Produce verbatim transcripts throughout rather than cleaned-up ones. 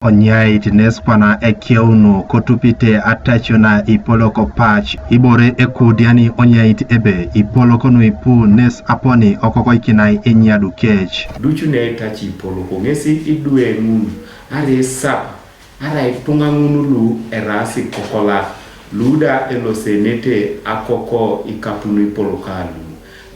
Onyait nes kwana ekeunu kotupite atacio na ipolok pac, ibore ekudiani onyait ebe ipolok nuipu nes aponi okokoikinai enyadu kec. Ducu ne itaci ipoloko ŋesi idwe ŋun, arai sap, arai ituŋa ŋun lu eraas ikokolak, lu da elosenete akoko ikapun ipoloka lu.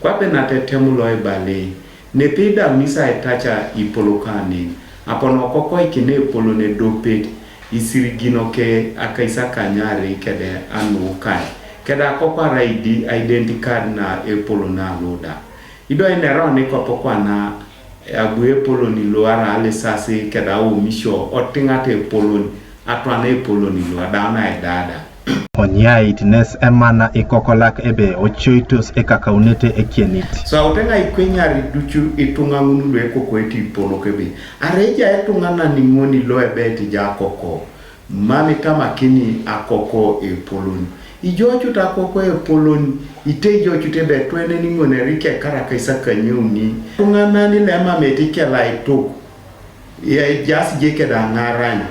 Kwape natetem lo ebali, nepe idaunisi aitaca ipolokanin, apon okokoikina epolon edopet, isiriginoke akaisakanyarei kede anuukan, kede akoko arai idi identikad na epolon alu da. Ido eneroni kopokwana abu epolon lo arai alisasi keda aomisio otiŋata epolon, atwana epolon lo adauna edada. Onyait nes emana ikokolak ebe ocoitos ekakaunete ekienit. So auteŋa ikwenyari ducu ituŋa ŋun luekokoete ipolok ebe, arai ejai etuŋanan ŋoni lo ebe etija akoko, mam itamakini akoko epolon. Ijocut akoko epolon, ite ijocut ebe etwenen ŋon erike karakais akanyeuni. Etuŋanan lo emam etikela ituk, ejaas je keda aŋarany,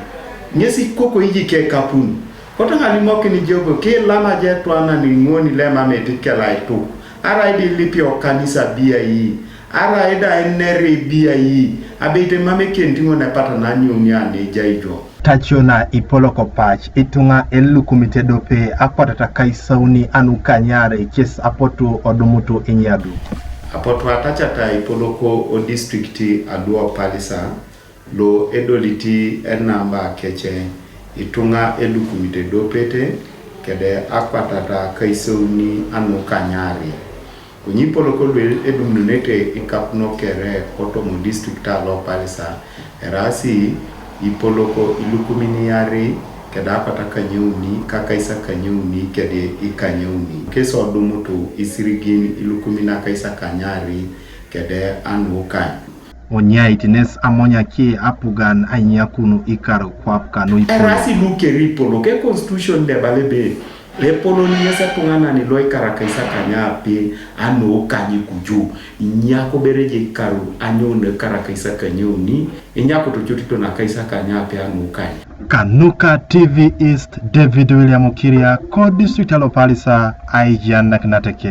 ŋesi koko ijike kapun. Kotoma alimokin ijo bo, kilama je etwanan ŋoni lo emam etikela ituk, arai da ilipio kanisa biai, arai da enere biai, abeit mam ekienit ŋon epatana anyouni anejai jo. Tacio na ipolok pac, ituŋa elukumit edope akwatata kaisauni anukanyarei kes apotu odumutu inyadu. Apotu atacata ipoloko odistrikti aluo Palisa, lo edolit enamba kece, ituŋa elukumit edopete kede akwatata kaisauni anukanyarei. Konye ipoloko lu edumununete ikapun kere kotoma district alo Palisa, eraasi ipoloko ilukumin iarei kede akwat akanyauni, kakaisakanyuni kede ikanyuni. Kes odumutu isirigin ilukumin akaisakanyarei kede anukany. Onyait nes amonyaki apugan ainyakun ikar kwap kanu ipolok. Eraasi lu kere ipolok, e constitution de bala ebe, epolon ŋes etuŋanan lo ikarakais akanyape anukany kuju, inyako bere je ikaru anyoun ikarakais akanyauni, inyako tocotito nakais akanyape anukany. Kanuka T V East, David William Okiria, ko district alo Palisa, aijan nakinateke.